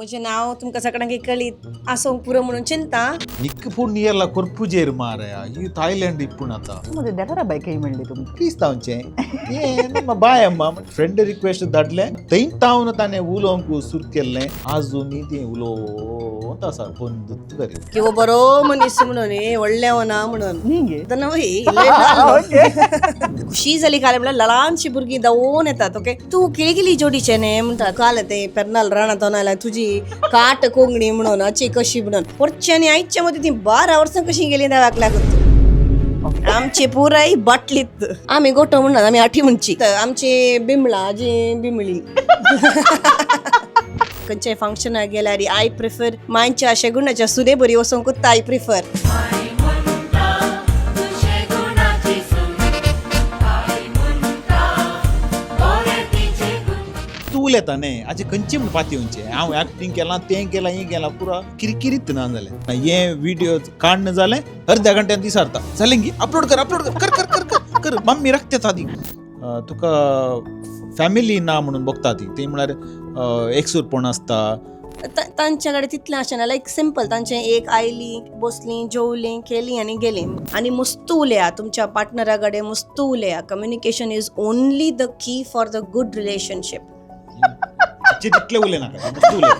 म्हजें नांव तुमकां सगळ्यांक कळीत आसूंक पुरो म्हणून चिंता. निक्क पूण नियरला ಕೊರ್ಪುಜೇರು ಮಾರಾಯ ಈ ಥಾಯ್ಲೆಂಡ್ ಇಪ್ಪುಣತ. मध्ये देवरा बाय काही म्हणले तुमकां? ಕ್ರಿಸ್ತಾವಂಚೆ ಏ ನಮ್ಮ ಬಾಯಮ್ಮ ಫ್ರೆಂಡ್ ರಿಕ್ವೆಸ್ಟ್ ದಡ್ಲೆ ತೈನ್ ತಾವನ ತಾನೆ ಉಲೋಂಕು ಸುರ್ಕೆಲ್ಲೆ ಆಜು ನೀತಿ ಉಲೋ ಅಂತ ಸರ್ ಬಂದು ಬರಿ. किंवा बरो मनीस म्हणून हे व्हडलें ना म्हणून. निगे. नव्हे, ओके. खुशी जाली काल. म्हणल्यार ल्हानशी भुरगीं धांवून येतात, ओके, तूं किळकिली जोडीचें न्ही म्हणटा. काल तें पेरनाल राणा तोनाल्या तुजी काट कोंगणी म्हणून अची कशी म्हणून पोरचे आनी आयच्या मदीं तीं 12 वर्सां कशीं गेलीं देवाक लागत. आमची पुराय बाटलीत आमी गोटो म्हणनात, आमी आठी म्हणची. आमची बिमळा जी बिमळी. खंयच्याय फंक्शनाक गेल्यार I prefer मांयच्या शेगुणाच्या सुने बरी वचोंकूच I prefer. तूं उलयता न्ही आजे खंयची म्हण पाती येवचें हांव एक्टींग केलां तें केलां हें केलां पुरा किरकिरीत ना जालें. हें विडियो काडणं जालें अर्द्या घंट्यान दिसारता जालें की अपलोड कर, अपलोड कर, कर कर कर कर कर मम्मी रखते आदी. तुका फॅमिली ना म्हणून बघता ती ती म्हळ्यार एकसूरपण आसता. तांच्या कडेन तितलें आसना, लायक सिंपल तांचें. एक आयलीं, बसलीं, जेवलीं, केलीं आनी गेलीं. आनी मस्त उलया तुमच्या पार्टनरा कडेन, मस्त उलया. Communication is only the key for the good relationship. तितलें उलय नाका, मस्त उलय.